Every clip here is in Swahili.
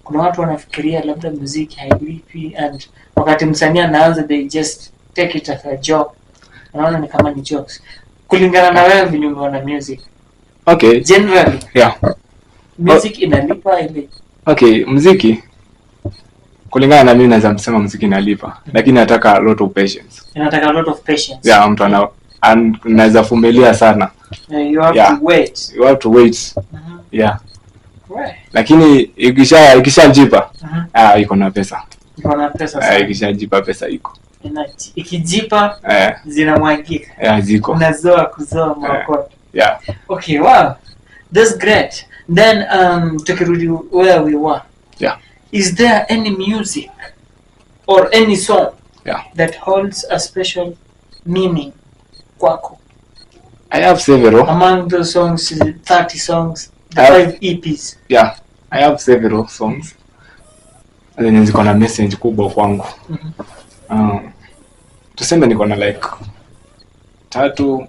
Kuna watu wanafikiria labda muziki hailipi, and wakati msanii anaanza they just take it as a job. Wanaona ni kama ni jokes. Kulingana na wewe venye umeona music Okay. generally, Yeah. music inalipa ile? Okay, muziki kulingana na mimi naweza msema muziki inalipa, lakini nataka a lot of patience. Inataka a lot of patience. Yeah, mtu ana naweza vumilia sana. You have Yeah. to wait. You have to wait. Yeah. Right. Lakini ikishajipa, ah, iko na pesa. Iko na pesa Ah, sana. ikishajipa pesa iko. Ikijipa Eh, zinamwagika. yeah, ziko. Unazoa kuzoa maokoto. Yeah. Okay, wow. That's great. Then tukirudi where we were. Yeah. Is there any music or any song Yeah. that holds a special meaning kwako? I have several. Among those songs, 30 songs, the 5 EPs. Yeah, I have several songs zenye ziko na message kubwa kwangu. Tuseme niko na like 3.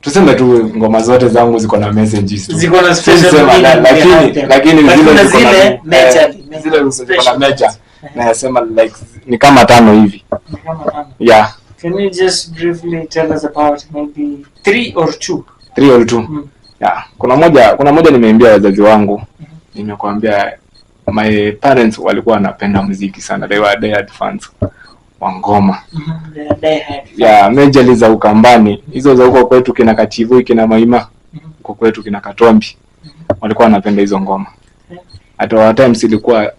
Tuseme tu ngoma zote zangu ziko na messages tu. Ziko na special Sema, meaning behind them. lakini But zile kuna ziko na zile majorly, zile ziko na major. special. Nasema like ni kama 5 hivi. Ni kama 5. Yeah. Can you just briefly tell us about maybe 3 or 2? 3 or 2. Yeah. Kuna moja nimeimbia wazazi wangu. Nimekuambia my parents walikuwa wanapenda muziki sana. They were diehard fans wa ngoma. They are diehard fans. Yeah, majorly za Ukambani. Hizo za huko kwetu kina Kachivui, kina Maima. Huko kwetu kina Katombi. Walikuwa wanapenda hizo ngoma. At our times ilikuwa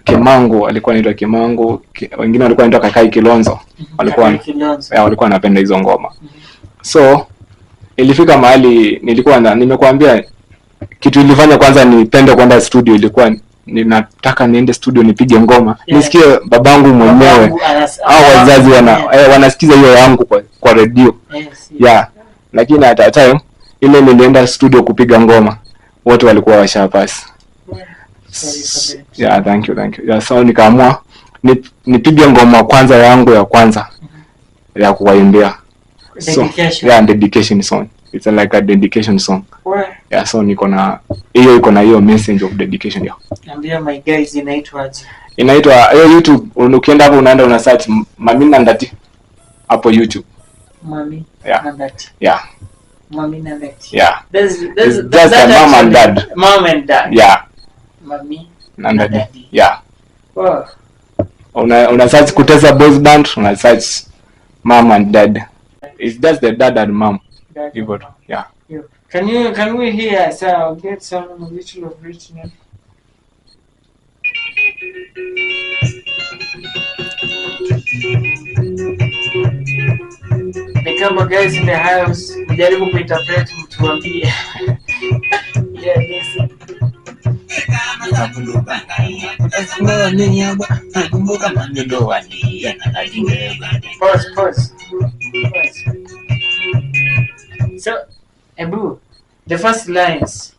Kimangu, alikuwa anaitwa Kimangu, wengine walikuwa wanaitwa Kakai Kilonzo. Walikuwa Kakai Kilonzo. Yeah, walikuwa wanapenda hizo ngoma. So ilifika mahali nilikuwa nimekuambia kitu ilifanya kwanza nipende kwenda studio, ilikuwa ninataka niende studio nipige ngoma. Nisikie babangu mwenyewe Babangu au wazazi wanasikiza hiyo yangu kwa redio. Yes. Yeah. Lakini at that time ile nilienda studio kupiga ngoma, wote walikuwa washapass. Yeah. Sorry for that. Yeah, thank you, thank you. Yeah, so nikaamua nipige ngoma kwanza yangu ya kwanza ya kuwaimbia. So, Dedication. yeah, dedication song. It's like a dedication song. Well, Yeah, so niko na hiyo, iko na hiyo message of dedication, yeah. Ambia my guys inaitwaje? Inaitwa hiyo YouTube, ukienda hapo unaenda una search Mami Nandati hapo YouTube. Mami Yeah. Nandati. Yeah. Mami Nandati. Yeah. There's It's just that a mom and actually dad. Mom and dad. Yeah. Mami Nandati. Nandati. Yeah. Wow. Una search Kutesa Boys Band, una search mom and dad. It's just the dad and mom. Dad. You got, yeah. Yeah. Can we hear? So I'll get some little of it now. Ni kama guys in the house, mjaribu kuinterpret mtuambie. Yeah, listen. Pause, pause. Pause. So, Ebu, the first lines.